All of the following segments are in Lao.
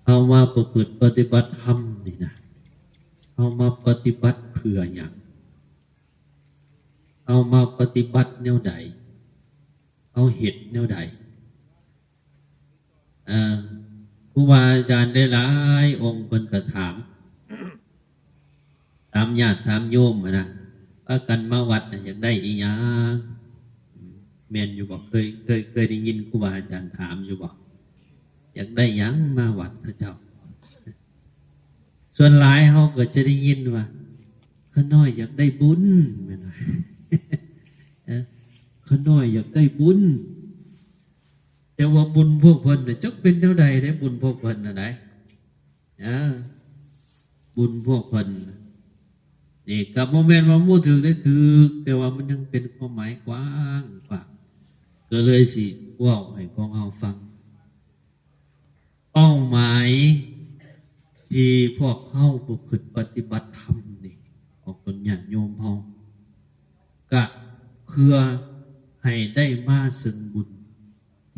ເຮົາມາປະພຶດປະຕິບັດທຳນີ້ນະ ເຮົາມາປະຕິບັດເພື່ອຫຍັງ? ເຮົາມາປະຕິບັດແນວໃດ? ເຮົາເຮັດແນວໃດ? ເອີ ຄູບາອາຈານຫຼາຍໆອົງເພິ່ນກໍຖາມ ຖາມຍາດຖາມໂຍມຫັ້ນນະ ພາກັນມາວັດນະ ຢາກໄດ້ອີ່ຫຍັງ? ແມ່ນຢູ່ບໍ່? ເຄີຍ ເຄີຍ ເຄີຍໄດ້ຍິນຄູບາອາຈານຖາມຢູ່ບໍ່? ຢາກໄດ້ຫຍັງມາວັດເຂົາເຈົ້າ? ສ່ວນຫຼາຍເຮົາກໍຈະໄດ້ຍິນວ່າ ຂ້ານ້ອຍຢາກໄດ້ບຸນ ແມ່ນບໍ່? ເອີ ຂ້ານ້ອຍຢາກໄດ້ບຸນ ແຕ່ວ່າບຸນພວກເພິ່ນນະ ຈັກເປັນແນວໃດເດ້ ບຸນພວກເພິ່ນນະໃດ ເອີ ບຸນພວກເພິ່ນ ນີ້ກໍບໍ່ແມ່ນວ່າບໍ່ຖືກເດ້ ຖືກ ແຕ່ວ່າມັນຍັງເປັນຄວາມໝາຍກວ້າງຂວາງ ກໍເລີຍຊິເວົ້າໃຫ້ພວກເຮົາຟັງ. ເປົ້າໝາຍທີ່ພວກເຮົາປະພຶດປະຕິບັດທຳນີ້ ອອກຕົນຍາດໂຍມເຮົາ ກະເພື່ອໃຫ້ໄດ້ມາເຊິ່ງບຸນ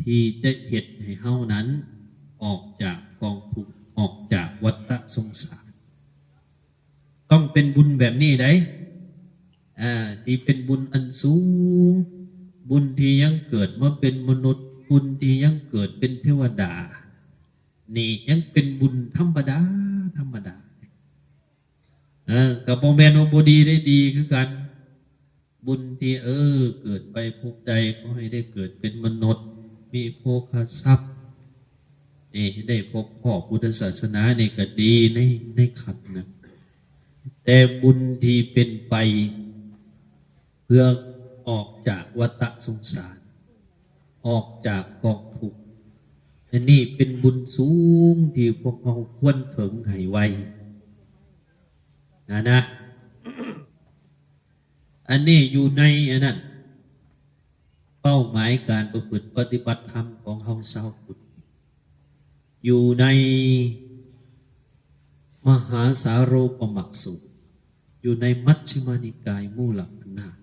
ທີ່ຈະເຮັດໃຫ້ເຮົານັ້ນອອກຈາກກອງທຸກ ອອກຈາກວັດຕະສົງສານ. ຕ້ອງເປັນບຸນແບບນີ້ໃດ໋ ອ່າ ທີ່ເປັນບຸນອັນສູງ, ບຸນທີ່ຍັງເກີດມາເປັນມະນຸດ, ບຸນທີ່ຍັງເກີດເປັນເທວະດາ, ນີ້ຍັງເປັນບຸນທຳມະດາ, ທຳມະດາ. ເອີ ກໍບໍ່ແມ່ນວ່າບໍ່ດີເດ້, ດີຄືກັນ. ບຸນທີ່ ເອີ ເກີດໄປພົບໃດ ຂໍໃຫ້ໄດ້ເກີດເປັນມະນຸດ ມີໂພຄະຊັບ ນີ້ ໃຫ້ໄດ້ພົບພໍ້ພຸດທະສາສະໜາ ນີ້ກໍດີໃນ ໃນຂັ້ນນັ້ນ. ແຕ່ບຸນທີ່ເປັນໄປເພື່ອອອກຈາກວັດຕະສົງສານ ອອກຈາກກອງທຸກ ອັນນີ້ເປັນບຸນສູງທີ່ພວກເຮົາຄວນເຖິງໃຫ້ໄວນະນະ. ອັນນີ້ຢູ່ໃນອັນນັ້ນ ເປົ້າໝາຍການປະພຶດປະຕິບັດທຳຂອງເຮົາຊາວພຸດ ຢູ່ໃນມະຫາສາໂລປະມະສູດ ຢູ່ໃນມັດຊິມະນິກາຍມູລະກະນາດ.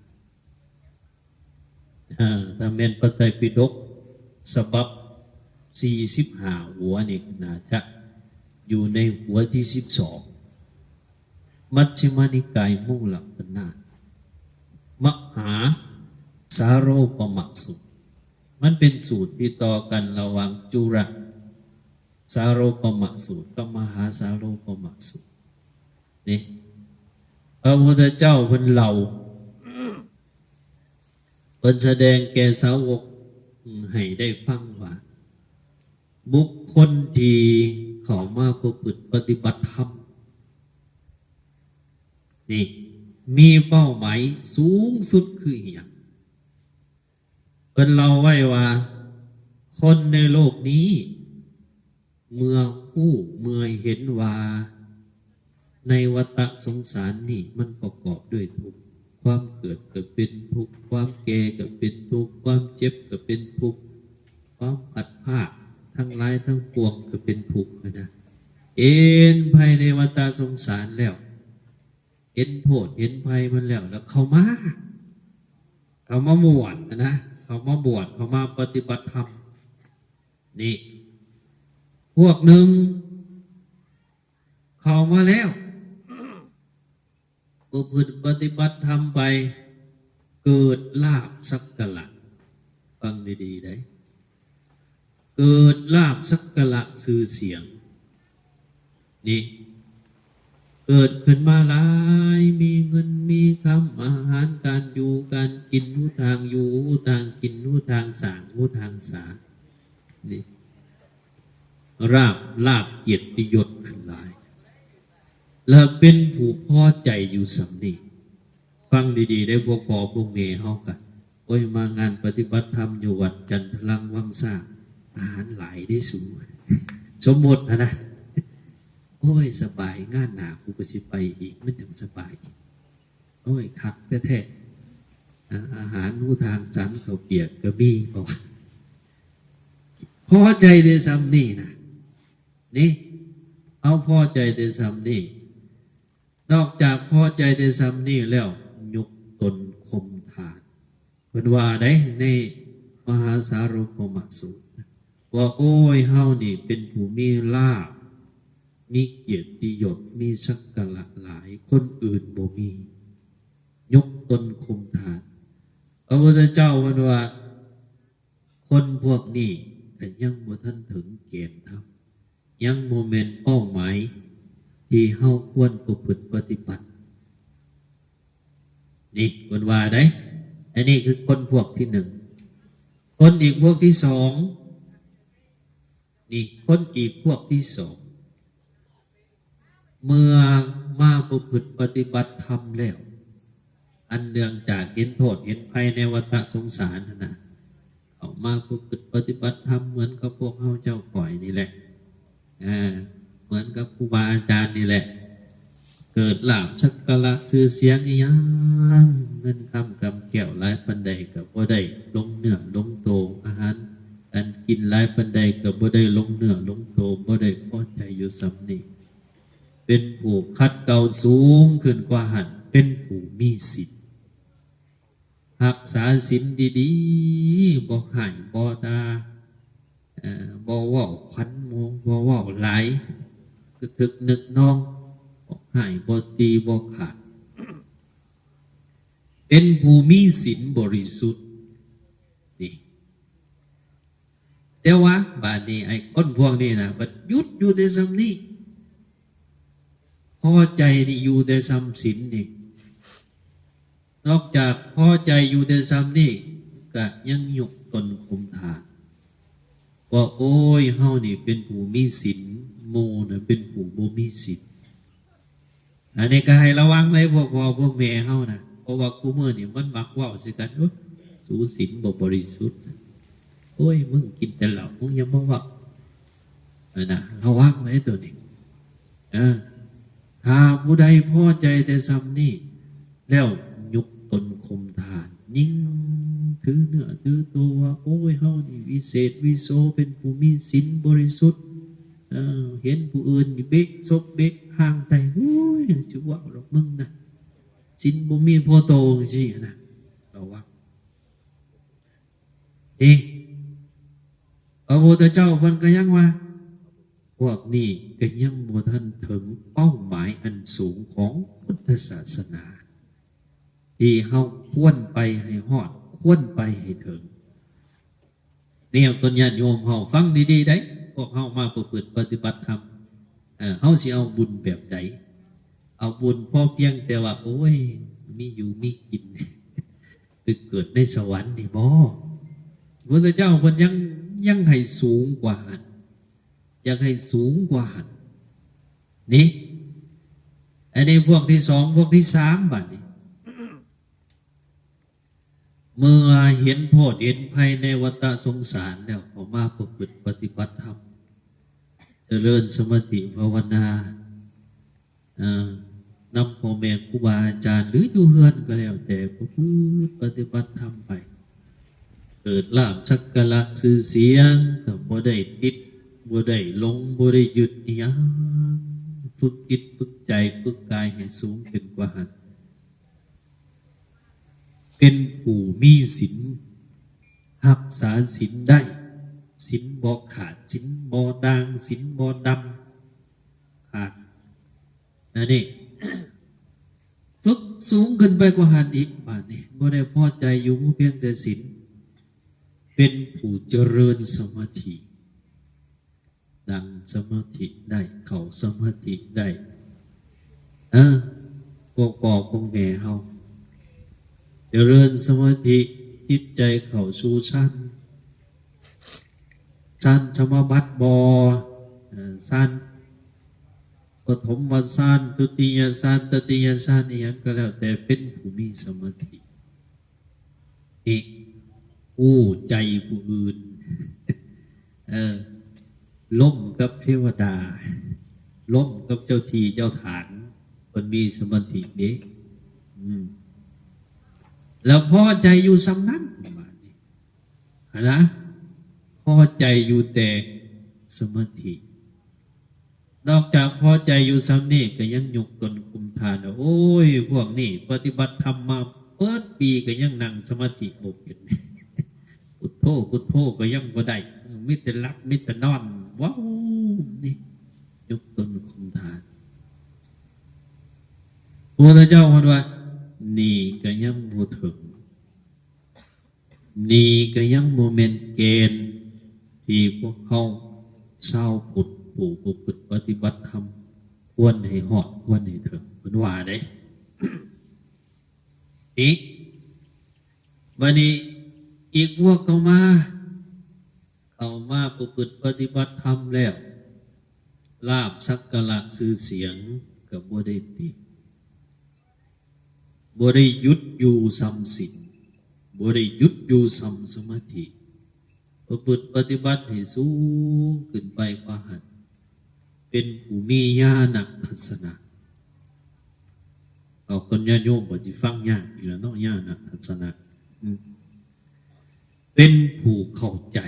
ເອີ ຖ້າແມ່ນພະໄຕປິດົກສະບັບສີ່ສິບຫ້າຫົວນີ້ ໜ້າຈະຢູ່ໃນຫົວທີສິບສອງ ມັດຊິມະນິກາຍມູລະກະນາດ ມະຫາສາໂລປະມະສູດ. ມັນເປັນສູດທີ່ຕໍ່ກັນລະຫວ່າງຈຸລະສາໂລປະມະສູດກັບມະຫາສາໂລປະມະສູດ. ນີ້ ພະພຸດທະເຈົ້າເພິ່ນເລົ່າ ເພິ່ນສະແດງແກ່ສາວົກໃຫ້ໄດ້ຟັງວ່າ ບຸກຄົນທີ່ເຂົ້າມາປະພຶດປະຕິບັດທຳນີ້ ມີເປົ້າໝາຍສູງສຸດຄືອີ່ຫຍັງ? ເພິ່ນເລົ່າໄວ້ວ່າ ຄົນໃນໂລກນີ້ ເມື່ອຮູ້ ເມື່ອເຫັນວ່າ ໃນວັດຕະສົງສານນີ້ ມັນປະກອບດ້ວຍທຸກ, ຄວາມເກີດກໍເປັນທຸກ, ຄວາມແກ່ກໍເປັນທຸກ, ຄວາມເຈັບກໍເປັນທຸກ, ຄວາມພັດພາກທັງຫຼາຍທັງປວງກໍເປັນທຸກນະ. ເຫັນໄພໃນວັດຕະສົງສານແລ້ວ ເຫັນໂທດເຫັນໄພມັນແລ້ວ ແລ້ວເຂົ້າມາ ເຂົ້າມາບວດນະ ເຂົ້າມາບວດ ເຂົ້າມາປະຕິບັດທຳນີ້ ພວກໜຶ່ງເຂົ້າມາແລ້ວ ປະພຶດປະຕິບັດທຳໄປ ເກີດລາບສັກກາລະ ຟັງດີໆໄດ໋ ເກີດລາບສັກກາລະຊື່ສຽງນີ້ ເກີດຂຶ້ນມາຫຼາຍ ມີເງິນມີຄຳ ອາຫານການຢູ່ການກິນ ຫນທາງຢູ່ ຫນທາງກິນ ຫນທາງສ້າງ ຫນທາງສານີ້ ລາບ ລາບກຽດຕິຍົດຂຶ້ນຫຼາຍ ແລ້ວເປັນຜູ້ພໍໃຈຢູ່ສ່ຳນີ້. ຟັງດີໆເດີ ພວກພໍ່ພວກແມ່ເຮົາກະ ໂອ້ຍ ມາງານປະຕິບັດທຳຢູ່ວັດຈັນທະລັງວັງສາ ອາຫານຫຼາຍເດ້ສູ ສົມມຸດຫັ້ນນະ ໂອ້ຍ ສະບາຍ ງານໜ້າກູກໍຊິໄປອີກ ມັນຈັ່ງສະບາຍ ໂອ້ຍ ຄັກແທ້ໆ ອາ ອາຫານຫູທາງສັນ ເຂົ້າປຽກກໍມີ ເພາະວ່າ ພໍໃຈໄດ້ສ່ຳນີ້ນະ ນີ້ ເຮົາພໍໃຈໄດ້ສ່ຳນີ້ ນອກຈາກພໍໃຈໄດ້ສ່ຳນີ້ແລ້ວ ຍົກຕົນຂົ່ມທ່ານ ເພິ່ນວ່າໄດ໋ ໃນມະຫາສາໂລປະມະສູດ ວ່າ ໂອ້ຍ ເຮົານີ້ເປັນຜູ້ມີລາບ ມີກຽດຕິຍົດ ມີສັກກາລະຫຼາຍ ຄົນອື່ນບໍ່ມີ ຍົກຕົນຂົ່ມທ່ານ. ພະພຸດທະເຈົ້າເພິ່ນວ່າ ຄົນພວກນີ້ກໍຍັງບໍ່ທັນເຖິງແກນທຳ ຍັງບໍ່ແມ່ນເປົ້າໝາຍທີ່ເຮົາຄວນປະພຶດປະຕິບັດ. ນີ້ເພິ່ນວ່າໄດ໋ ອັນນີ້ຄືຄົນພວກທີໜຶ່ງ. ຄົນອີກພວກທີສອງ ນີ້ຄົນອີກພວກທີສອງ ເມື່ອມາປະພຶດປະຕິບັດທຳແລ້ວ ອັນເນື່ອງຈາກເຫັນໂທດເຫັນໄພໃນວັດຕະສົງສານຫັ້ນນະ ເຂົ້າມາປະພຶດປະຕິບັດທຳເໝືອນກັບພວກເຮົາເຈົ້າຂ້ອຍນີ້ແຫຼະ ເອີ ເໝືອນກັບຄູບາອາຈານນີ້ແຫຼະ ເກີດລາບສັກກາລະຊື່ສຽງອີ່ຫຍັງ ເງິນຄຳກຳແກ້ວຫຼາຍປານໃດກໍບໍ່ໄດ້ລົງເນື້ອລົງໂຕ ອາຫານການກິນຫຼາຍປານໃດກໍບໍ່ໄດ້ລົງເນື້ອລົງໂຕ ບໍ່ໄດ້ພໍໃຈຢູ່ສ່ຳນີ້ ເປັນຜູ້ຂັດເກົາສູງຂຶ້ນກວ່າຫັ້ນ ເປັນຜູ້ມີສິນ ຮັກສາສິນດີໆ ບໍ່ຮ້າຍບໍ່ດ່າ ເອີ ບໍ່ເວົ້າຂວັນໝູ່ ບໍ່ເວົ້າຫຼາຍ ກະທຶກນຶກນອງ ບໍ່ຮ້າຍບໍ່ຕີບໍ່ຂາດ ເປັນຜູ້ມີສິນບໍລິສຸດ ນີ້ ແຕ່ວ່າບາດນີ້ໄອ້ຄົນພວກນີ້ນະ ບັດຢຸດຢູ່ແຕ່ສ່ຳນີ້ ພໍໃຈນີ້ຢູ່ແຕ່ສ່ຳສິນນີ້ ນອກຈາກພໍໃຈຢູ່ແຕ່ສ່ຳນີ້ ກະຍັງຍົກຕົນຂົ່ມທ່ານ ວ່າ ໂອ້ຍ ເຮົານີ້ເປັນຜູ້ມີສິນ ໝູ່ນະເປັນຜູ້ບໍ່ມີສິນ. ອັນນີ້ກໍໃຫ້ລະວັງເລີຍ ພວກພໍ່ພວກແມ່ເຮົານະ ເພາະວ່າຄູ່ມື້ນີ້ມັນມັກເວົ້າໃສ່ກັນ ໂອ້ຍ ສູສິນບໍ່ບໍລິສຸດ ໂອ້ຍ ມຶງກິນແຕ່ເຫຼົ້າ ມຶງຢ່າມາເວົ້າ ອັນນະ ລະວັງເລີຍໂຕນີ້ ເອີ ຖ້າຜູ້ໃດພໍໃຈແຕ່ສ່ຳນີ້ ແລ້ວຍົກຕົນຂົ່ມທ່ານ ຍິ່ງຖືເນື້ອຖືໂຕວ່າ ໂອ້ຍ ເຮົານີ້ວິເສດວິໂສ ເປັນຜູ້ມີສິນບໍລິສຸດ ເອີ ເຫັນຜູ້ອື່ນນີ້ເບະສົບເບະຮ່າງໄຕ ໂອ້ຍ ຊິເວົ້າດອກມຶງນະ ສິນບໍ່ມີພໍໂຕ ຈັ່ງຊີ້ນະ ລະວັງ. ເອ ພະພຸດທະເຈົ້າເພິ່ນກໍຍັງວ່າ ພວກນີ້ກໍຍັງບໍ່ທັນເຖິງເປົ້າໝາຍອັນສູງຂອງພຸດທະສາສະໜາ ທີ່ເຮົາຄວນໄປໃຫ້ຮອດ ຄວນໄປໃຫ້ເຖິງ. ແນວຕົນຍາດໂຍມເຮົາຟັງດີໆໄດ໋ ພວກເຮົາມາປະພຶດປະຕິບັດທຳ ເອີ ເຮົາຊິເອົາບຸນແບບໃດ? ເອົາບຸນພໍພຽງແຕ່ວ່າ ໂອ້ຍ ມີຢູ່ມີກິນ ໄປເກີດໃນສະຫວັນນີ້ບໍ? ພະພຸດທະເຈົ້າເພິ່ນຍັງ ຍັງໃຫ້ສູງກວ່າຫັ້ນ ຢາກໃຫ້ສູງກວ່າຫັ້ນ ນີ້ ອັນນີ້ພວກທີສອງ ພວກທີສາມ ບາດນີ້ ເມື່ອເຫັນໂທດເຫັນໄພໃນວັດຕະສົງສານແລ້ວ ເຂົ້າມາປະພຶດປະຕິບັດທຳ ຈະເລີນສະມາທິພາວະນາ ເອີ ນຳພໍ່ແມ່ຄູບາອາຈານ ຫຼື ຢູ່ເຮືອນກໍແລ້ວແຕ່ ປະພຶດປະຕິບັດທຳໄປ ເກີດລາບສັກກາລະຊື່ສຽງ ກໍບໍ່ໄດ້ຕິດ ບໍ່ໄດ້ຫຼົງ ບໍ່ໄດ້ຍຶດອີ່ຫຍັງ ຝຶກຈິດຝຶກໃຈ ຝຶກກາຍໃຫ້ສູງຂຶ້ນກວ່າຫັ້ນ ເປັນຜູ້ມີສິນ ຮັກສາສິນໄດ້ ສິນບໍ່ຂາດ ສິນບໍ່ດ່າງ ສິນບໍ່ດຳຂາດ ອັນນີ້ ຝຶກສູງຂຶ້ນໄປກວ່າຫັ້ນອີກ ບາດນີ້ບໍ່ໄດ້ພໍໃຈຢູ່ພຽງແຕ່ສິນ ເປັນຜູ້ຈະເລີນສະມາທິ ນັ່ງສະມາທິໄດ້ ເຂົ້າສະມາທິໄດ້ ເອີ ພວກພໍ່ພວກແມ່ເຮົາ ຈະເລີນສະມາທິ ຈິດໃຈເຂົ້າສູ່ຊັ້ນ ຊັ້ນສະມາບັດບໍ ເອີ ຊັ້ນປະຖົມມະຊັ້ນ ທຸຕິຍະຊັ້ນ ຕະຕິຍະຊັ້ນ ອີ່ຫຍັງກໍແລ້ວແຕ່ ເປັນຜູ້ມີສະມາທິ ນີ້ ຮູ້ໃຈຜູ້ອື່ນ ເອີ ລົມກັບເທວະດາ ລົມກັບເຈົ້າທີ່ເຈົ້າທາງ ເພິ່ນມີສະມາທິເດ້ ອືມ ແລ້ວພໍໃຈຢູ່ສ່ຳນັ້ນ ບາດນີ້ຫັ້ນນະ ພໍໃຈຢູ່ແຕ່ສະມາທິ ນອກຈາກພໍໃຈຢູ່ສ່ຳນີ້ ກໍຍັງຍົກຕົນຂົ່ມທ່ານວ່າ ໂອ້ຍ ພວກນີ້ປະຕິບັດທຳມາເບິດປີ ກໍຍັງນັ່ງສະມາທິບໍ່ເປັນ ພຸດໂທ ພຸດໂທ ກໍຍັງບໍ່ໄດ້ ມີແຕ່ຫຼັບ ມີແຕ່ນອນ ເວົ້າ ນີ້ ຍົກຕົນຂົ່ມ ພະພຸດທະເຈົ້າເພິ່ນວ່າ ນີ້ກໍຍັງບໍ່ເຖິງ, ນີ້ກໍຍັງບໍ່ແມ່ນແກ່ນທີ່ພວກເຮົາຊາວພຸດຜູ້ປະພຶດປະຕິບັດທຳຄວນໃຫ້ຮອດ ຄວນໃຫ້ເຖິງ ເພິ່ນວ່າເດ້. ອີກ ບາດນີ້ອີກພວກເຂົ້າມາ ເຂົ້າມາປະພຶດປະຕິບັດທຳແລ້ວ ລາບສັກກາລະຊື່ສຽງກໍບໍ່ໄດ້ຕິດ, ບໍ່ໄດ້ຢຸດຢູ່ສ່ຳສິນ, ບໍ່ໄດ້ຢຸດຢູ່ສ່ຳສະມາທິ, ປະພຶດປະຕິບັດໃຫ້ສູງຂຶ້ນໄປກວ່າຫັ້ນ ເປັນຜູ້ມີຍານະທັດສະນະ. ເອົາ ຄົນຍາດໂຍມກໍຊິຟັງຍາກອີກແລ້ວເນາະ ຍານະທັດສະນະ. ອືມ ເປັນຜູ້ເຂົ້າໃຈ,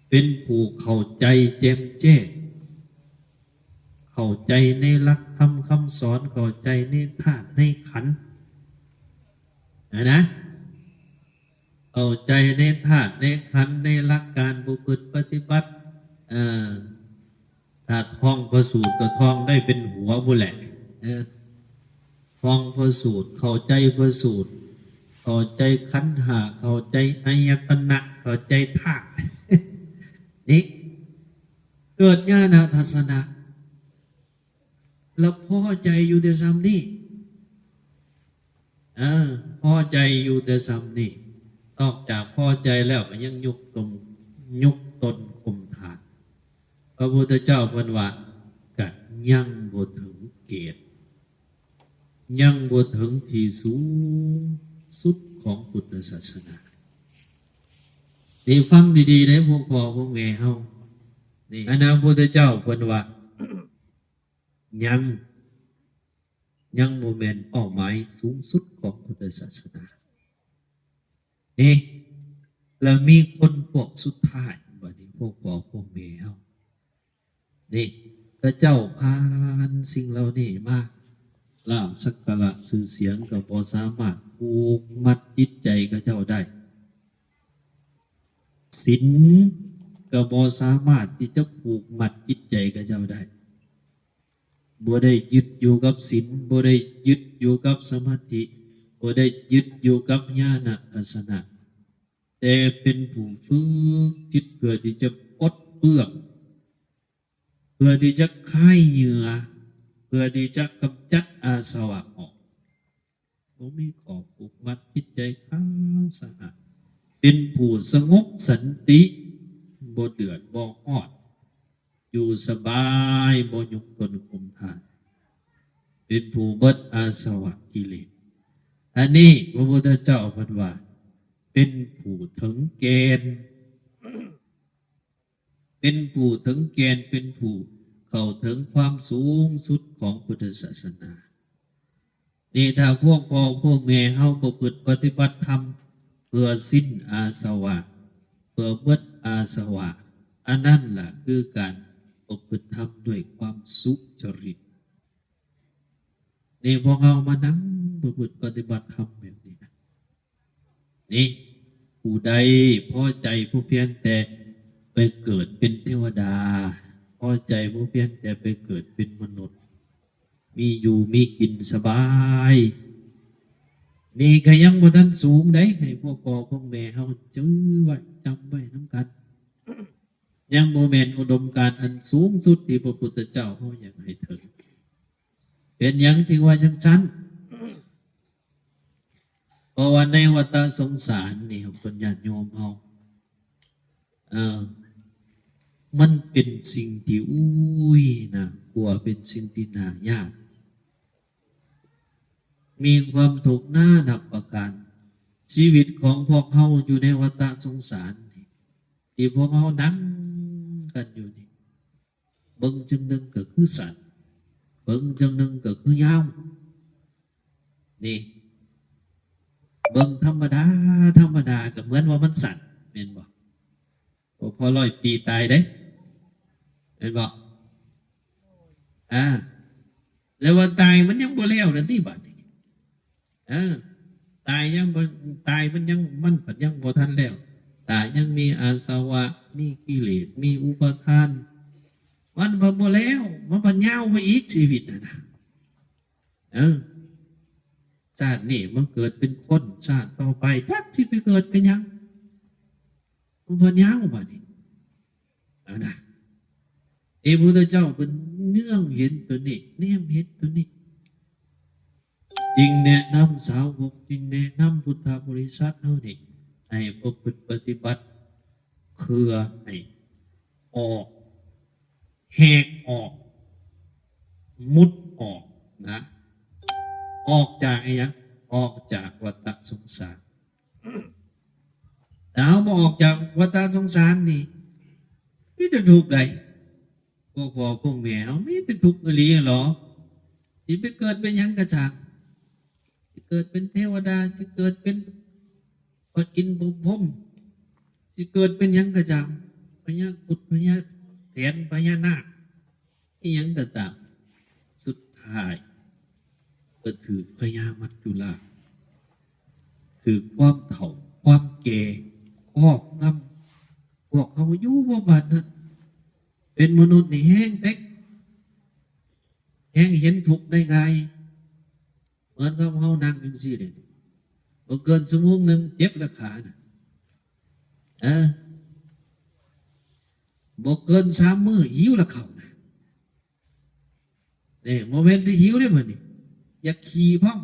ເປັນຜູ້ເຂົ້າໃຈແຈ່ມແຈ້ງ, ເຂົ້າໃຈໃນຫຼັກທຳຄຳສອນ, ເຂົ້າໃຈໃນທາດໃນຂັນຫັ້ນນະ. ເຂົ້າໃຈໃນທາດໃນຂັນ ໃນຫຼັກການປະພຶດປະຕິບັດ. ເອີ ຖ້າທ່ອງພະສູດກໍທ່ອງໄດ້ເປັນຫົວພຸ້ນແຫຼະ. ເອີ ທ່ອງພະສູດ, ເຂົ້າໃຈພະສູດ, ເຂົ້າໃຈຂັນຫ້າ, ເຂົ້າໃຈອາຍະຕະນະ, ເຂົ້າໃຈທາດ ນີ້ ເກີດຍານະທັດສະນະ ແລ້ວພໍໃຈຢູ່ແຕ່ສ່ຳນີ້. ເອີ ພໍໃຈຢູ່ແຕ່ສ່ຳນີ້, ນອກຈາກພໍໃຈແລ້ວກໍຍັງຍົກຕົນ ຍົກຕົນຂົ່ມທ່ານ. ພະພຸດທະເຈົ້າເພິ່ນວ່າ ກະຍັງບໍ່ເຖິງເກດ, ຍັງບໍ່ເຖິງທີ່ສູງສຸດຂອງພຸດທະສາສະໜາ. ນີ້ຟັງດີໆເດ້ ພວກພໍ່ພວກແມ່ເຮົາ. ນີ້ ອັນນັ້ນພະພຸດທະເຈົ້າເພິ່ນວ່າ ຍັງ ຍັງບໍ່ແມ່ນເປົ້າໝາຍສູງສຸດຂອງພຸດທະສາສະໜາ. ນີ້ ແລ້ວມີຄົນພວກສຸດທ້າຍ ບາດນີ້ພວກພໍ່ພວກແມ່ເຮົາ ນີ້ ເຂົາເຈົ້າຜ່ານສິ່ງເຫຼົ່ານີ້ມາ, ລາບສັກກາລະຊື່ສຽງກໍບໍ່ສາມາດຜູກມັດຈິດໃຈເຂົາເຈົ້າໄດ້, ສິນກໍບໍ່ສາມາດທີ່ຈະຜູກມັດຈິດໃຈເຂົາເຈົ້າໄດ້. ບໍ່ໄດ້ຍຶດຢູ່ກັບສິນ, ບໍ່ໄດ້ຍຶດຢູ່ກັບສະມາທິ, ບໍ່ໄດ້ຍຶດຢູ່ກັບຍານະທັດສະນະ, ແຕ່ເປັນຜູ້ຝຶກຈິດເພື່ອທີ່ຈະປົດເປື້ອງ, ເພື່ອທີ່ຈະຄາຍເຫຍື່ອ, ເພື່ອທີ່ຈະກຳຈັດອາສະວະອອກ. ບໍ່ມີຂໍ້ຜູກມັດຈິດໃຈຂາວສະອາດ, ເປັນຜູ້ສະຫງົບສັນຕິ, ບໍ່ເດືອດບໍ່ຮ້ອນ, ຢູ່ສະບາຍ, ບໍ່ຍົກຕົນຂົ່ມທ່ານ, ເປັນຜູ້ເບິດອາສະວະກິເລດ. ອັນນີ້ພະພຸດທະເຈົ້າເພິ່ນວ່າ ເປັນຜູ້ເຖິງແກ່ນ. ເປັນຜູ້ເຖິງແກ່ນ, ເປັນຜູ້ເຂົ້າເຖິງຄວາມສູງສຸດຂອງພຸດທະສາສະໜາ. ນີ້ຖ້າພວກພໍ່ພວກແມ່ເຮົາປະພຶດປະຕິບັດທຳເພື່ອສິ້ນອາສະວະ, ເພື່ອເບິດອາສະວະ, ອັນນັ້ນລະຄືການປະພຶດທຳດ້ວຍຄວາມສຸຈະລິດ. ນີ້ພວກເຮົາມານັ່ງປະພຶດປະຕິບັດທຳແບບນີ້ນະ. ນີ້ ຜູ້ໃດພໍໃຈຜູ້ພຽງແຕ່ໄປເກີດເປັນເທວະດາ, ພໍໃຈຜູ້ພຽງແຕ່ໄປເກີດເປັນມະນຸດ, ມີຢູ່ມີກິນສະບາຍ, ນີ້ກໍຍັງບໍ່ທັນສູງໃດ໋. ໃຫ້ພວກພໍ່ພວກແມ່ເຮົາຈື່ໄວ້, ຈຳໄວ້ນຳກັນ. ຍັງບໍ່ແມ່ນອຸດົມການອັນສູງສຸດທີ່ພະພຸດທະເຈົ້າເຮົາຢາກໃຫ້ເຖິງ. ເປັນຫຍັງຈຶ່ງວ່າຈັ່ງຊັ້ນ? ເພາະວ່າໃນວັດຕະສົງສານນີ້ ເພິ່ນ ຍາດໂຍມເຮົາ ເອີ ມັນເປັນສິ່ງທີ່ ອຸ້ຍ ໜ້າກົວ, ເປັນສິ່ງທີ່ໜ້າຢ້ານ, ມີຄວາມທຸກໜານັບປະການ. ຊີວິດຂອງພວກເຮົາຢູ່ໃນວັດຕະສົງສານນີ້ ທີ່ພວກເຮົານັ່ງກັນຢູ່ນີ້ ເບິ່ງຈັ່ງໜຶ່ງກໍຄືສັ້ນ, ເບິ່ງຈັ່ງໜຶ່ງກໍຄືຍາວ. ນີ້ ເບິ່ງທຳມະດາ, ທຳມະດາກໍເໝືອນວ່າມັນສັ້ນ, ແມ່ນບໍ່? ບໍ່ພໍຮ້ອຍປີຕາຍເດ້, ແມ່ນບໍ່? ອາ ແລ້ວວ່າຕາຍມັນຍັງບໍ່ແລ້ວນັ້ນຕິ ບາດນີ້. ເອີ ຕາຍຍັງບໍ່ ຕາຍມັນຍັງ ມັນພັດຍັງບໍ່ທັນແລ້ວ. ຕາຍຍັງມີອາສະວະ, ມີກິເລດ, ມີອຸປາທານ, ມັນພັດບໍ່ແລ້ວ, ມັນພັດຍາວໄປອີກ ຊີວິດຫັ້ນນະ. ເອີ ຊາດນີ້ມາເກີດເປັນຄົນ ຊາດຕໍ່ໄປຈັກຊິໄປເກີດເປັນຫຍັງ ມັນຍາວບາດນີ້ ເອົານະ ເອ ພະພຸດທະເຈົ້າເພິ່ນເໜືອງເຫັນໂຕນີ້ ແນມເຫັນໂຕນີ້ ຈຶ່ງແນະນຳສາວົກ ຈຶ່ງແນະນຳພຸດທະບໍລິສັດເຮົານີ້ ໃຫ້ປະພຶດປະຕິບັດ ເພື່ອໃຫ້ອອກ ແຫກອອກ ໝຸດອອກນະ ອອກຈາກອີ່ຫຍັງ? ອອກຈາກວັດຕະສົງສານ. ຖ້າເຮົາບໍ່ອອກຈາກວັດຕະສົງສານນີ້ ມີແຕ່ທຸກໃດ໋ ພວກພໍ່ພວກແມ່ເຮົາ ມີແຕ່ທຸກອີ່ຫຼີຫັ້ນເນາະ. ຊິໄປເກີດເປັນຫຍັງກະຊ່າງ ຊິເກີດເປັນເທວະດາ ຊິເກີດເປັນພະອິນພະພົມ ຊິເກີດເປັນຫຍັງກະຊ່າງ ພະຍາຄຸດ ພະຍາແຖນ ພະຍານາກ ອີ່ຫຍັງກະຕາມ ສຸດທ້າຍກໍຖືກພະຍາມັດຈຸລາດ ຖືກຄວາມເຖົ້າຄວາມແກ່ຄອບງຳ ພວກເຮົາຢູ່ບໍ່ບາດນັ້ນ ເປັນມະນຸດນີ້ແຮງເຕັກ ແຮງເຫັນທຸກໄດ້ງ່າຍ ເໝືອນກັບເຮົານັ່ງຈັ່ງຊີ້ເດ ບໍ່ເກີນຊົ່ວໂມງໜຶ່ງເຈັບລະຂານະ ເອີ ບໍ່ເກີນສາມມື້ຫິວລະເຂົ້ານະ ເອີ ບໍ່ແມ່ນແຕ່ຫິວເດ້ບາດນີ້ ຢາກຂີ້ພ້ອມ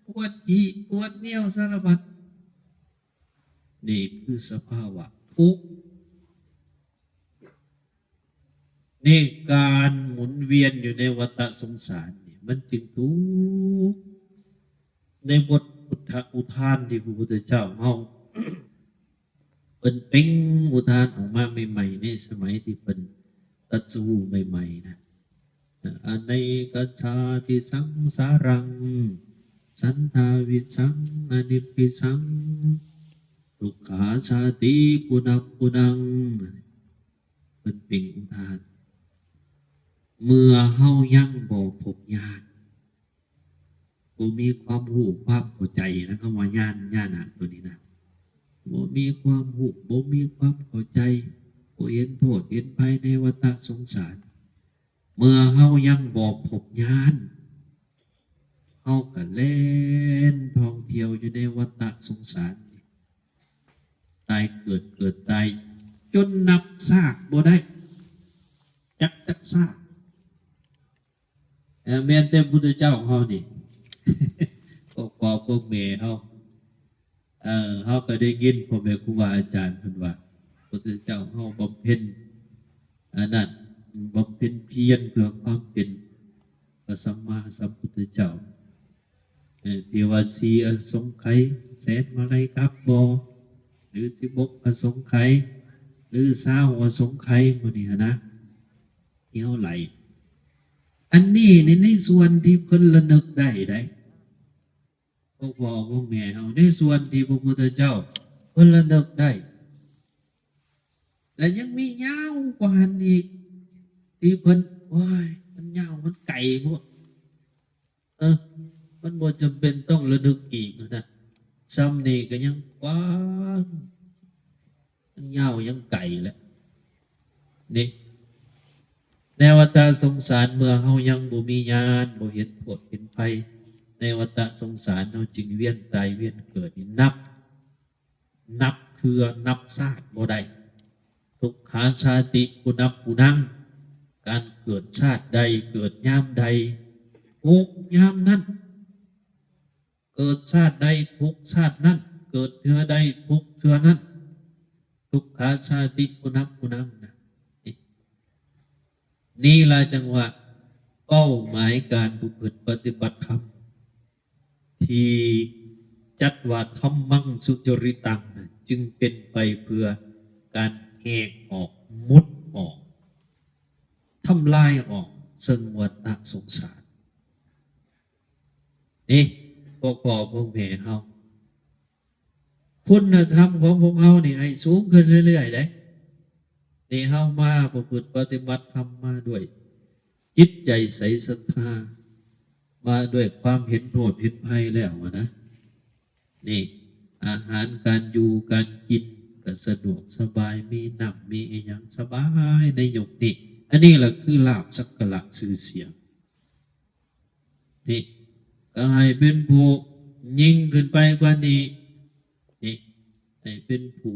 ປວດຂີ້ປວດໜຽວສາລະພັດ ນີ້ຄືສະພາວະທຸກ ໃນການໝູນວຽນຢູ່ໃນວັດຕະສົງສານນີ້ ມັນຈຶ່ງທຸກ ໃນບົດພຸດທະອຸທານທີ່ພະພຸດທະເຈົ້າເຮົາ ເພິ່ນເປັ່ງອຸທານອອກມາໃໝ່ໆ ໃນສະໄໝທີ່ເພິ່ນຕັດສະຮູ້ໃໝ່ໆນະ ອະໄນກະຊາຕິສັງສາລັງ ສັນທາວິສັງ ອະນິບພິສັງ ທຸກຂາຊາຕິປຸນະປຸນັງ ເພິ່ນເປັ່ງອຸທານ ເມື່ອເຮົາຍັງບໍ່ພົບຍານ ບໍ່ມີຄວາມຮູ້ຄວາມເຂົ້າໃຈນະ ຄຳວ່າຍານ ຍານະໂຕນີ້ນະ ບໍ່ມີຄວາມຮູ້ ບໍ່ມີຄວາມເຂົ້າໃຈ ບໍ່ເຫັນໂທດເຫັນໄພໃນວັດຕະສົງສານ ເມື່ອເຮົາຍັງບໍ່ພົບຍານ ເຮົາກະແລ່ນທ່ອງທ່ຽວຢູ່ໃນວັດຕະສົງສານ ຕາຍເກີດ ເກີດຕາຍ ຈົນນັບຊາດບໍ່ໄດ້ ຈັກຈັກຊາດ ເອີ ແມ່ນແຕ່ພຸດທະເຈົ້າເຮົານີ້ ພວກພໍ່ພວກແມ່ເຮົາ ເອີ ເຮົາກໍໄດ້ຍິນພໍ່ແມ່ຄູບາອາຈານເພິ່ນວ່າ ພຸດທະເຈົ້າເຮົາບຳເພັນອັນນັ້ນ ບຳເພັນພຽນເພື່ອຄວາມເປັນພະສຳມາສຳພຸດທະເຈົ້າ ເອີ ທີ່ວ່າສີ່ອະສົງໄຂ ແສນມາໄລກັບບໍ່ ຫຼືສິບຫົກອະສົງໄຂ ຫຼືຊາວອະສົງໄຂ ໝູ່ນີ້ຫັ້ນນະ ທີ່ເຮົາໄລ່ ອັນນີ້ໃນ ໃນສ່ວນທີ່ເພິ່ນລະນຶກໄດ້ໃດ໋ ພວກພໍ່ພວກແມ່ເຮົາ ໃນສ່ວນທີ່ພະພຸດທະເຈົ້າເພິ່ນລະນຶກໄດ້ ແລະຍັງມີຍາວກວ່າຫັ້ນອີກ ທີ່ເພິ່ນ ໂອ້ຍ ມັນຍາວ ມັນໄກໂພດ ເອີ ມັນບໍ່ຈຳເປັນຕ້ອງລະນຶກອີກນະ ຊ່ຳນີ້ກໍຍັງກວ້າງ ຍັງຍາວຍັງໄກແຫຼະ ນີ້ ໃນວັດຕະສົງສານ ເມື່ອເຮົາຍັງບໍ່ມີຍານ ບໍ່ເຫັນໂທດເຫັນໄພໃນວັດຕະສົງສານ ເຮົາຈຶ່ງວຽນຕາຍວຽນເກີດນີ້ ນັບ ນັບເທື່ອນັບຊາດບໍ່ໄດ້ ທຸກຂາຊາຕິປຸນະປຸນັງ ການເກີດຊາດໃດ ເກີດຍາມໃດ ທຸກຍາມນັ້ນ ເກີດຊາດໃດທຸກຊາດນັ້ນ ເກີດເທື່ອໃດທຸກເທື່ອນັ້ນ ທຸກຂາຊາຕິປຸນະປຸນັງນະ ນີ້ລະຈັ່ງວ່າເປົ້າໝາຍການປະພຶດປະຕິບັດທຳ ທີ່ຈັດວ່າທຳມັງສຸຈະລິຕັງນະ ຈຶ່ງເປັນໄປເພື່ອການແຫກອອກ ໝຸດອອກ ທຳລາຍອອກເຊິ່ງວັດຕະສົງສານ ນີ້ ພວກພໍ່ພວກແມ່ເຮົາ ຄຸນນະທຳຂອງພວກເຮົານີ້ໃຫ້ສູງຂຶ້ນເລື້ອຍໆເດ້ ນີ້ເຮົາມາປະພຶດປະຕິບັດທຳມາດ້ວຍຈິດໃຈໃສສັດທາ ມາດ້ວຍຄວາມເຫັນໂທດເຫັນໄພແລ້ວນະ ນີ້ ອາຫານການຢູ່ການກິນກໍສະດວກສະບາຍ ມີນ້ຳມີອີ່ຫຍັງສະບາຍໃນຍຸກນີ້ ອັນນີ້ລະຄືລາບສັກກາລະຊື່ສຽງ ນີ້ ກໍໃຫ້ເປັນຜູ້ຍິ່ງຂຶ້ນໄປກວ່ານີ້ ນີ້ ໃຫ້ເປັນຜູ້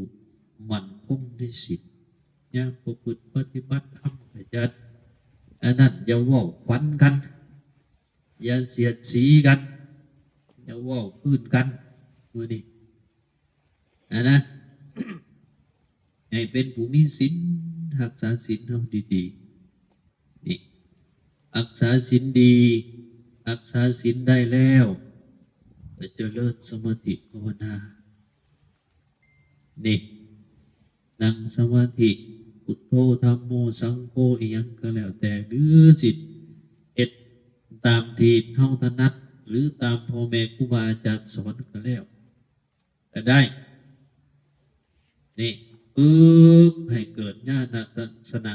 ໝັ້ນຄົງໃນສິນ ຍາມປະພຶດປະຕິບັດທຳ ກໍຢ່າ ອັນນັ້ນ ຢ່າເວົ້າຂວັນກັນ ຢ່າສຽດສີກັນ ຢ່າເວົ້າພື້ນກັນ ມື້ນີ້ ອັນນະ ໃຫ້ເປັນຜູ້ມີສິນ ຮັກສາສິນເຮົາດີໆ ນີ້ ຮັກສາສິນດີ ຮັກສາສິນໄດ້ແລ້ວ ກໍຈະເລີນສະມາທິພາວະນາ ນີ້ ນັ່ງສະມາທິ ພຸດໂທ ທຳໂມ ສັງໂຄ ອີ່ຫຍັງກໍແລ້ວແຕ່ ຫຼືຊິເຮັດຕາມທີ່ເຮົາຖະໜັດ ຫຼືຕາມພໍ່ແມ່ຄູບາອາຈານສອນກໍແລ້ວ ກໍໄດ້ ນີ້ ຝຶກໃຫ້ເກີດຍານະທັດສະນະ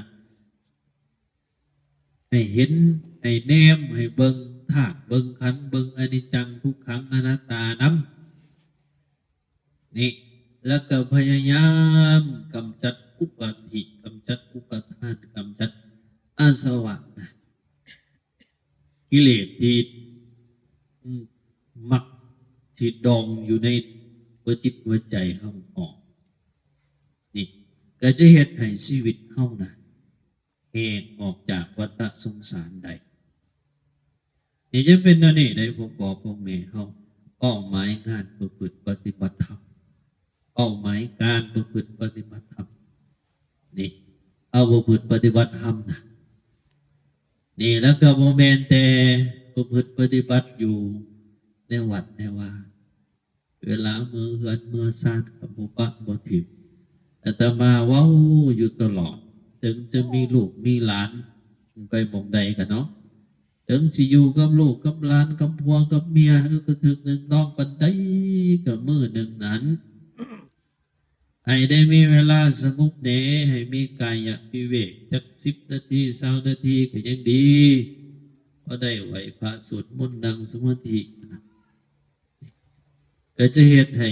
ໃຫ້ເຫັນ ໃຫ້ແນມ ໃຫ້ເບິ່ງທາດ ເບິ່ງຂັນ ເບິ່ງອະນິດຈັງ ທຸກຂັງ ອະນັດຕານຳ ນີ້ ແລ້ວກໍພະຍາຍາມກຳຈັດອຸປາທິ ກຳຈັດອຸປາທານ ກຳຈັດອາສະວະນະ ກິເລດທີ່ ອືມ ມັກທີ່ດອງຢູ່ໃນຫົວຈິດຫົວໃຈເຮົາອອກ ນີ້ ກໍຈະເຮັດໃຫ້ຊີວິດເຮົານະ ແຫກອອກຈາກວັດຕະສົງສານໄດ້ ນີ້ຈະເປັນແນວນີ້ໄດ໋ ພວກພໍ່ພວກແມ່ເຮົາ ເປົ້າໝາຍງານປະພຶດປະຕິບັດທຳ ເປົ້າໝາຍການປະພຶດປະຕິບັດທຳ ນີ້ ເຮົາປະພຶດປະຕິບັດທຳນະ ນີ້ ແລ້ວກໍບໍ່ແມ່ນແຕ່ປະພຶດປະຕິບັດຢູ່ໃນວັດໃນວາ ເວລາເມືອເຮືອນເມືອຊານກໍບໍ່ປະບໍ່ຖິ້ມ. ອາດຕະມາເວົ້າຢູ່ຕະຫຼອດ, ເຖິງຈະມີລູກມີຫຼານໄປໝ່ອງໃດກໍເນາະ, ເຖິງຊິຢູ່ກັບລູກກັບຫຼານ, ກັບຜົວກັບເມຍ, ເອີ ກະຖືກໜຶ່ງນອງປານໃດກໍມື້ໜຶ່ງນັ້ນ ໃຫ້ໄດ້ມີເວລາສະຫງົບແດ່, ໃຫ້ມີກາຍະວິເວກຈັກສິບນາທີ ຊາວນາທີກໍຍັງດີ, ພໍໄດ້ໄຫວ້ພະສວດມົນ ນັ່ງສະມາທິນະ. ກໍຈະເຮັດໃຫ້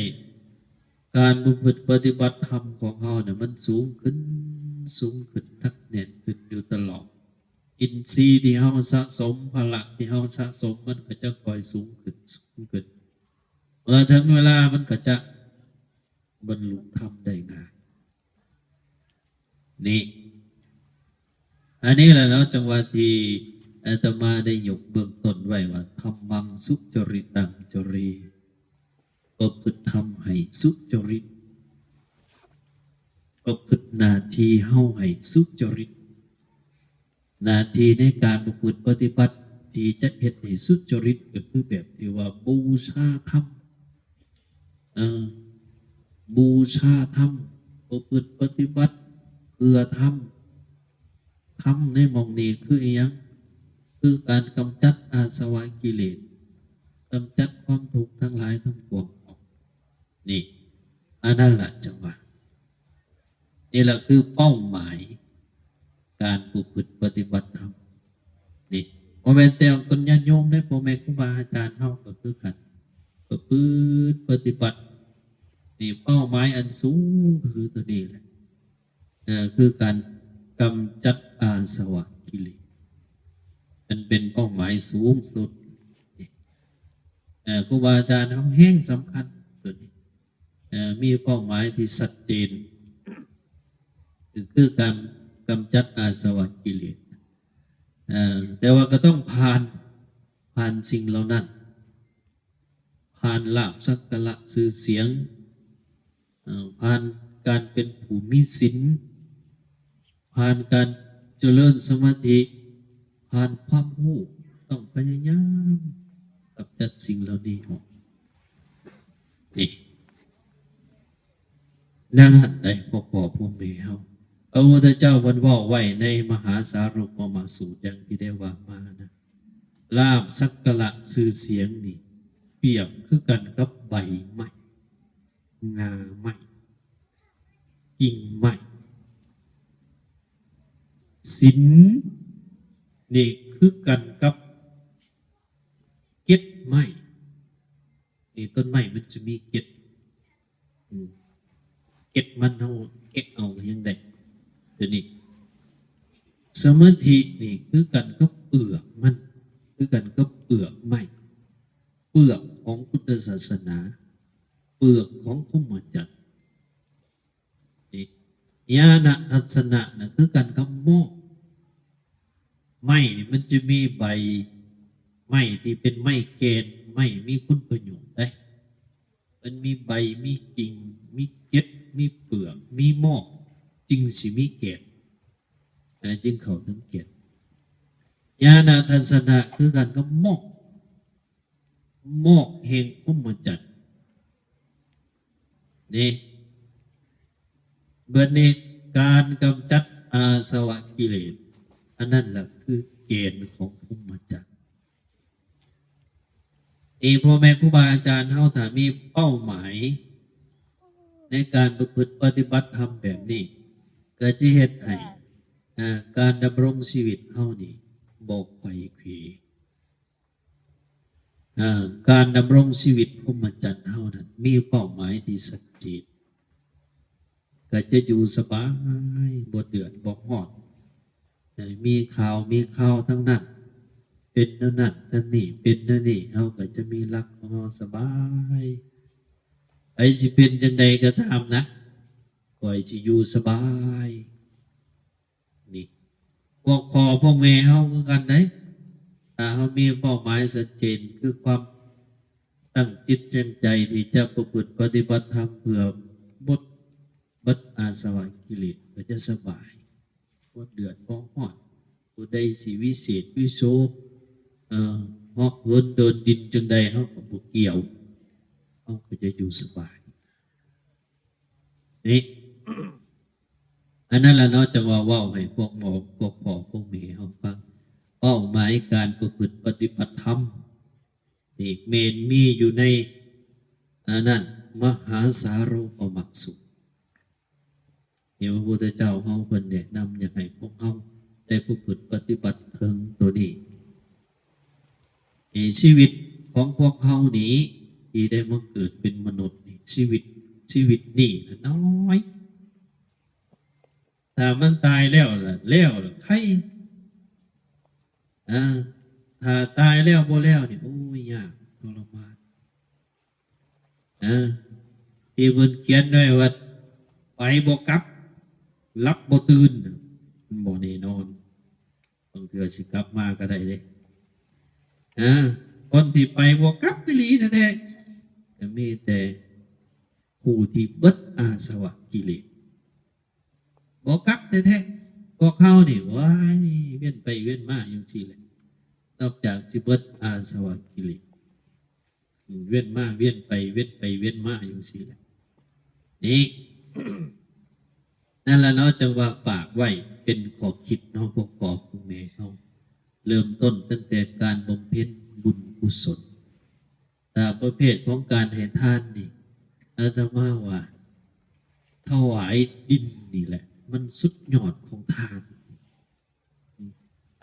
ການປະພຶດປະຕິບັດທຳຂອງເຮົານະ ມັນສູງຂຶ້ນ, ສູງຂຶ້ນ, ໜັກແໜ້ນຂຶ້ນຢູ່ຕະຫຼອດ. ອິນຊີທີ່ເຮົາສະສົມ, ພະລະທີ່ເຮົາສະສົມ, ມັນກໍຈະຄ່ອຍສູງຂຶ້ນ, ສູງຂຶ້ນ. ເມື່ອເຖິງເວລາມັນກໍຈະບັນລຸທຳໄດ້ງ່າຍ. ນີ້ ອັນນີ້ແຫຼະເນາະ ຈັງຫວະທີ່ອາດຕະມາໄດ້ຍົກເບື້ອງຕົ້ນໄວ້ວ່າ ທຳມັງສຸຈະລິຕັງຈະເຣ ປະພຶດທຳໃຫ້ສຸຈະລິດ, ປະພຶດໜ້າທີ່ເຮົາໃຫ້ສຸຈະລິດ. ໜ້າທີ່ໃນການປະພຶດປະຕິບັດທີ່ຈະເຮັດໃຫ້ສຸຈະລິດ ກໍຄືແບບທີ່ວ່າບູຊາທຳ, ເອີ ບູຊາທຳ, ປະພຶດປະຕິບັດເພື່ອທຳ. ທຳໃນໝ່ອງນີ້ຄືອີ່ຫຍັງ? ຄືການກຳຈັດອາສະວະກິເລດ, ກຳຈັດຄວາມທຸກທັງຫຼາຍທັງປວງອອກ. ນີ້ ອັນນັ້ນລະ ຈັງຫວະ ນີ້ລະຄືເປົ້າໝາຍການປະພຶດປະຕິບັດທຳ. ນີ້ ບໍ່ແມ່ນແຕ່ຄົນຍາດໂຍມເດ້, ພໍ່ແມ່ຄູບາອາຈານເຮົາກໍຄືກັນ, ປະພຶດປະຕິບັດ. ນີ້ ເປົ້າໝາຍອັນສູງຄືຕົວນີ້ແຫຼະ. ເອີ ຄືການກຳຈັດອາສະວະກິເລດ ມັນເປັນເປົ້າໝາຍສູງສຸດ. ເອີ ຄູບາອາຈານເຮົາແຮງສຳຄັນຕົວນີ້, ເອີ ມີເປົ້າໝາຍທີ່ຊັດເຈນ ຄື ຄືການກຳຈັດອາສະວະກິເລດ. ເອີ ແຕ່ວ່າກໍຕ້ອງຜ່ານ, ຜ່ານສິ່ງເຫຼົ່ານັ້ນ, ຜ່ານລາບສັກກາລະຊື່ສຽງ, ເອີ ຜ່ານການເປັນຜູ້ມີສິນ, ຜ່ານການຈະເລີນສະມາທິ, ຜ່ານຄວາມຮູ້, ຕ້ອງພະຍາຍາມກຳຈັດສິ່ງເຫຼົ່ານີ້ອອກ. ນີ້ ແນວນັ້ນໃດ໋ ພວກພໍ່ພວກແມ່ເຮົາ. ພະພຸດທະເຈົ້າເພິ່ນເວົ້າໄວ້ໃນມະຫາສາລົມມະສູດ ຢ່າງທີ່ໄດ້ວ່າມານະ, ລາບສັກກາລະຊື່ສຽງນີ້ ປຽບຄືກັນກັບໃບໄມ້, ງ່າໄມ້, ກິ່ງໄມ້. ສິນນີ້ຄືກັນກັບເກັດໄມ້. ນີ້ ຕົ້ນໄມ້ມັນຈະມີເກັດ, ອືມ ເກັດມັນເຮົາແກະເອົາກໍຍັງໄດ້. ຕົວນີ້ ສະມາທິນີ້ຄືກັນກັບເປືອກມັນ, ຄືກັນກັບເປືອກໄມ້. ປືອກຂອງພຸດທະສາສະໜາ, ເປືອກຂອງພົມມະຈັນ. ນີ້ ຍານະທັດສະນະນະ ຄືກັນກັບໝໍ້. ໄມ້ນີ້ມັນຈະມີໃບ, ໄມ້ທີ່ເປັນໄມ້ແກ່ນ, ໄມ້ມີຄຸນປະໂຫຍດໄດ໋. ມັນມີໃບ, ມີກິ່ງ, ມີເກັດ, ມີເປືອກ, ມີໝອກ, ຈຶ່ງຊິມີແກ່ນ, ເອີ ຈຶ່ງເຂົ້າເຖິງແກ່ນ. ຍານະທັດສະນະຄືກັນກັບໝໍ້. ໝອກແຫ່ງພົມມະຈັນນີ້. ບັດນີ້ ການກຳຈັດອາສະວະກິເລດ ອັນນັ້ນລະຄືແກ່ນຂອງພົມມະຈັນ. ນີ້ ພໍ່ແມ່ຄູບາອາຈານເຮົາ ຖ້າມີເປົ້າໝາຍໃນການປະພຶດປະຕິບັດທຳແບບນີ້ ກໍຈະເຮັດໃຫ້ ເອີ ການດຳລົງຊີວິດເຮົານີ້ບໍ່ໄຂວ່ເຂວ. ເອີ ການດຳລົງຊີວິດພົມມະຈັນເຮົານັ້ນ ມີເປົ້າໝາຍທີ່ຊັດເຈນ, ກໍຈະຢູ່ສະບາຍ ບໍ່ເດືອດບໍ່ຮ້ອນ, ເອີ ມີຂ່າວມີຄາວທັງນັ້ນ, ເປັນແນວນັ້ນແນວນີ້ ເປັນແນວນີ້, ເຮົາກໍຈະມີຫຼັກຂອງເຮົາສະບາຍ. ໃຜຊິເປັນຈັ່ງໃດກໍຕາມນະ, ຂ້ອຍຊິຢູ່ສະບາຍ. ນີ້ ພວກພໍ່ພວກແມ່ເຮົາຄືກັນເດ້, ຖ້າເຮົາມີເປົ້າໝາຍຊັດເຈນ ຄືຄວາມຕັ້ງຈິດຕັ້ງໃຈທີ່ຈະປະພຶດປະຕິບັດທຳເພື່ອໝົດເບິດອາສະວະກິເລດ ກໍຈະສະບາຍ, ບໍ່ເດືອດບໍ່ຮ້ອນ. ຜູ້ໃດຊິວິເສດວິໂສ ເອີ ເຫາະເຫີນເດີນດິນຈັ່ງໃດ ເຮົາກໍບໍ່ກ່ຽວ, ເຮົາກໍຈະຢູ່ສະບາຍ. ນີ້ ອັນນັ້ນລະເນາະ ຈັ່ງວ່າເວົ້າໃຫ້ພວກໝໍ ພວກພໍ່ພວກແມ່ເຮົາຟັງ, ເປົ້າໝາຍການປະພຶດປະຕິບັດທຳນີ້ແມ່ນມີຢູ່ໃນ ອັນນັ້ນ ມະຫາສາໂລປະມັກສູດ ທີ່ພະພຸດທະເຈົ້າເຮົາເພິ່ນແນະນຳ ຢາກໃຫ້ພວກເຮົາໄດ້ປະພຶດປະຕິບັດເຖິງໂຕນີ້. ໃນຊີວິດຂອງພວກເຮົານີ້ ທີ່ໄດ້ມາເກີດເປັນມະນຸດນີ້ ຊີວິດ ຊີວິດນີ້ນະນ້ອຍ, ຖ້າມັນຕາຍແລ້ວລະ ແລ້ວລະໄຄ, ອາ ຖ້າຕາຍແລ້ວບໍ່ແລ້ວນີ້ ໂອ້ຍ ຍາກທໍລະມານ. ເອີ ທີ່ເພິ່ນຂຽນໄວ້ວ່າ ໄປບໍ່ກັບ ຫຼັບບໍ່ຕື່ນ ມັນບໍ່ແນ່ນອນ, ບາງເທື່ອຊິກັບມາກໍໄດ້ເດ້. ເອີ ຄົນທີ່ໄປບໍ່ກັບອີ່ຫຼີແທ້ໆ ກໍມີແຕ່ຜູ້ທີ່ເບິດອາສະວະກິເລດ ບໍ່ກັບແທ້ໆ. ພວກເຮົານີ້ ໂອ້ຍ ວຽນໄປວຽນມາຢູ່ຊີ້ແຫຼະ, ນອກຈາກຊິເບິດອາສະວະກິເລດ ວຽນມາວຽນໄປ ວຽນໄປວຽນມາຢູ່ຊີ້ແຫຼະ. ນີ້ ນັ້ນລະເນາະ ຈັ່ງວ່າຝາກໄວ້ເປັນຂໍ້ຄິດເນາະ ພວກພໍ່ພວກແມ່ເຮົາ, ເລີ່ມຕົ້ນຕັ້ງແຕ່ການບຳເພັນບຸນກຸສົນ. ແຕ່ປະເພດຂອງການໃຫ້ທານນີ້ ອາດຕະມາວ່າ ຖວາຍດິນນີ້ແຫຼະ ມັນສຸດຍອດຂອງທານ.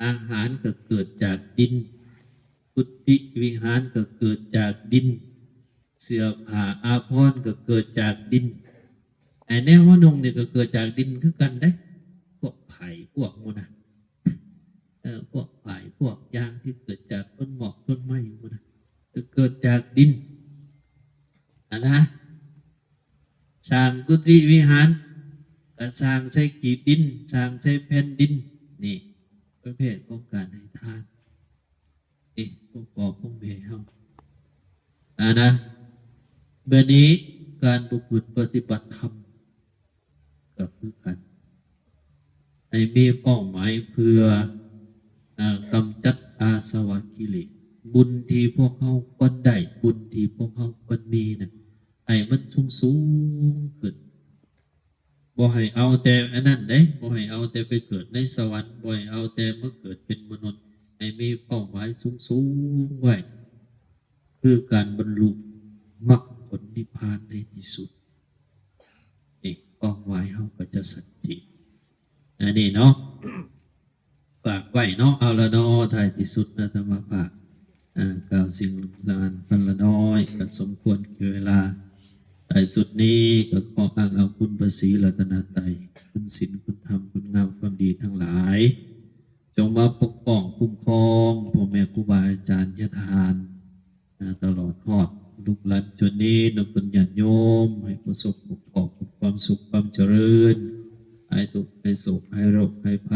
ອາຫານກໍເກີດຈາກດິນ, ກຸຕິວິຫານກໍເກີດຈາກດິນ, ເສື້ອຜ້າອາພອນກໍເກີດຈາກດິນ, ໄອ້ແນວເຮົານຸ່ງນີ້ກໍເກີດຈາກດິນຄືກັນເດ້. ພວກໄພພວກໝູ່ນະ ເອີ ພວກໄພພວກຢາງທີ່ເກີດຈາກຕົ້ນໝອກຕົ້ນໄມ້ໝູ່ນະ ກໍເກີດຈາກດິນ ຫັ້ນນະ. ສ້າງກຸຕິວິຫານ ກໍສ້າງໃສ່ກີບດິນ, ສ້າງໃສ່ແຜ່ນດິນ. ນີ້ປະເພດຂອງການໃຫ້ທານ. ນີ້ພວກພໍ່ພວກແມ່ເຮົາ ອານະ. ບາດນີ້ການປະພຶດປະຕິບັດທຳ ກໍຄືກັນ ໃຫ້ມີເປົ້າໝາຍເພື່ອ ອາ ກຳຈັດອາສະວະກິເລດ. ບຸນທີ່ພວກເຮົາຄວນໄດ້, ບຸນທີ່ພວກເຮົາຄວນມີນະ ໃຫ້ມັນສູງໆຂຶ້ນ. ບໍ່ໃຫ້ເອົາແຕ່ອັນນັ້ນເດ້, ບໍ່ໃຫ້ເອົາແຕ່ໄປເກີດໃນສະຫວັນ, ບໍ່ໃຫ້ເອົາແຕ່ມາເກີດເປັນມະນຸດ, ໃຫ້ມີເປົ້າໝາຍສູງໆໄວ້ ຄືການບັນລຸມັກຜົນນິບພານໃນທີ່ສຸດ. ນີ້ ເປົ້າໝາຍເຮົາກໍຈະຊັດເຈນ. ອັນນີ້ເນາະ ຝາກໄວ້ເນາະ. ເອົາລະເນາະ ທ້າຍທີ່ສຸດອາດຕະມາພາບ ເອີ ກ່າວສິ່ງລານພັນລະນ້ອຍ ກໍສົມຄວນແກ່ເວລາ. ທ້າຍສຸດນີ້ກໍຂໍອ້າງເອົາຄຸນພະສີລັດຕະນະໄຕ, ຄຸນສິນ, ຄຸນທຳ, ຄຸນງາມຄວາມດີທັງຫຼາຍ ຈົ່ງມາປົກປ້ອງຄຸ້ມຄອງພໍ່ແມ່ຄູບາອາຈານຍາທ່ານ ອາ ຕະຫຼອດ ລູກຫຼານຈວນນີ້ ນຳເພິ່ນຍາດໂຍມ ໃຫ້ປະສົບພົບພໍ້ກັບຄວາມສຸກຄວາມຈະເລີນ ຫາຍທຸກຫາຍໂສກຫາຍໂລກຫາຍໄພ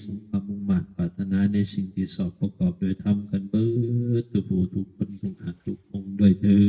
ສົມຄວາມມຸ່ງມາດປາດຖະໜາໃນສິ່ງທີ່ຊອບປະກອບດ້ວຍທຳກັນເບິດທຸກຜູ້ທຸກຄົນ ທຸກທ່ານທຸກອົງດ້ວຍເທີ